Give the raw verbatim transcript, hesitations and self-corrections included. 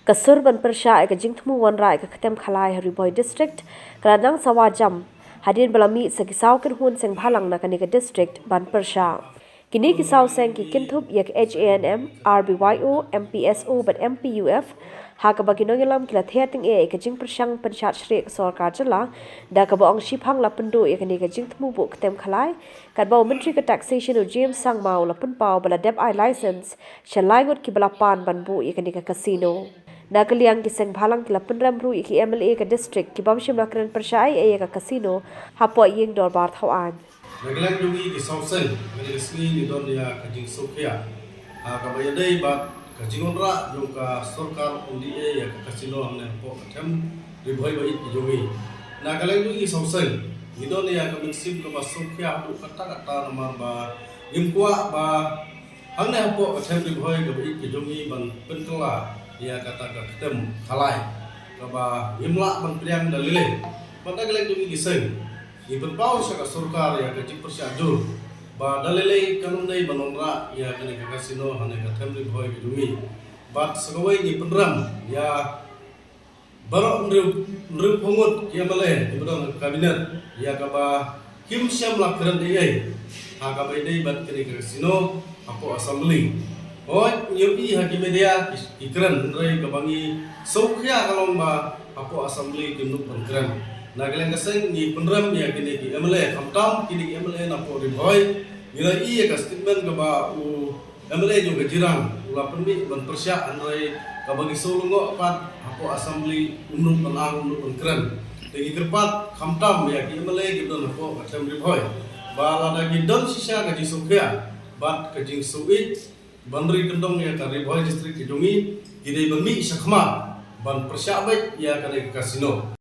Ka sur ban pyrshah ïa ka jingthmu wanrah ïa ka ktem khalai ha Ri Bhoi District ka la nang sawa jam hadien ba la mih sa ki saw kynhun seng bhalang na kane ka district ban pyrshah. Kine ki saw seng ki kynthup ïa ka H A N M, R B Y O, M P S O bad M P U F, ha kaba ki nongïalam ki la ther tyngeh ïa ka jingpyrshang pynshad shreh ka sorkar jylla da kaba ong shiphang la pynduh ïa kane ka jingthmu buh ktem khalai, katba u Myntri ka Taxation u James Sangma u la pynpaw ba la dep ai license sha lai ngut kiba la pan ban buh ïa kane ka casino. Na ka liang ki seng bhalang ki la pynrem ruh ïa ki M L A ka district ki bym shym la kren pyrshah ei ei ïa ka casino hapoh ïing dorbar thaw aiñ. Na ka liang jong ngi ki saw seng, kane ka sngi ngi don ïa ka jingsngewkhia ha kaba ïadei bad ka jingwanrah jong ka sorkar M D A ïa ka casino hangne hapoh ka them Ri Bhoi ba ïeit ka jong ngi. Na ka liang jong ngi ki saw seng, ngi don ïa ka mynsiem kaba sngewkhia haduh katta katta namar ba ngim kwah ba hangne hapoh ka them Ri Bhoi kaba ïeit ka jong ngi ban pynkylla ïa kata ka ktem khalai kaba ngim lah ban pdiang da lei lei. Bad na ka liang jong ngi ki seng, ngi pynpaw sha ka sorkar ïa ka jingpyrshah jur ba da lei lei kan ym dei ban wanrah ïa kane ka casino hangne ka them Ri Bhoi ka jong ngi. Bad sa kawei ngi pynrem ïa baroh hynriew, hynriewphew ngut ki M L A kiba don ha ka cabinet ïa kaba kim shym la kren ei ei ha kaba ïadei bad kane ka casino hapoh assembly. Hooid, ngi ïohi ha ki media ki, ki kren, hynrei kaba ngi sngewkhia ka long ba hapoh assembly kim nud ban kren. Na ka liang ka seng ngi pynrem ïa kine ki M L A, khamtam kine ki M L A napoh Ri Bhoi. Ngi la ïohi ïa ka statement kaba u M L A jong ka Jirang u la pynmih ban pyrshah, hynrei kaba ngi sngewlyngngoh pat hapoh assembly um nud ban ang, um nud ban kren. Te ngi kyrpad khamtam ïa ki M L A kiba don hapoh ka them Ri Bhoi ba lada ki don shisha ka jingsngewkhia bad ka jingsngewbha ban ri kyndong ïa ka Ri Bhoi District ka jong ngi, ki dei ban mih shakhmat ban pyrshah beit ïa kane ka casino.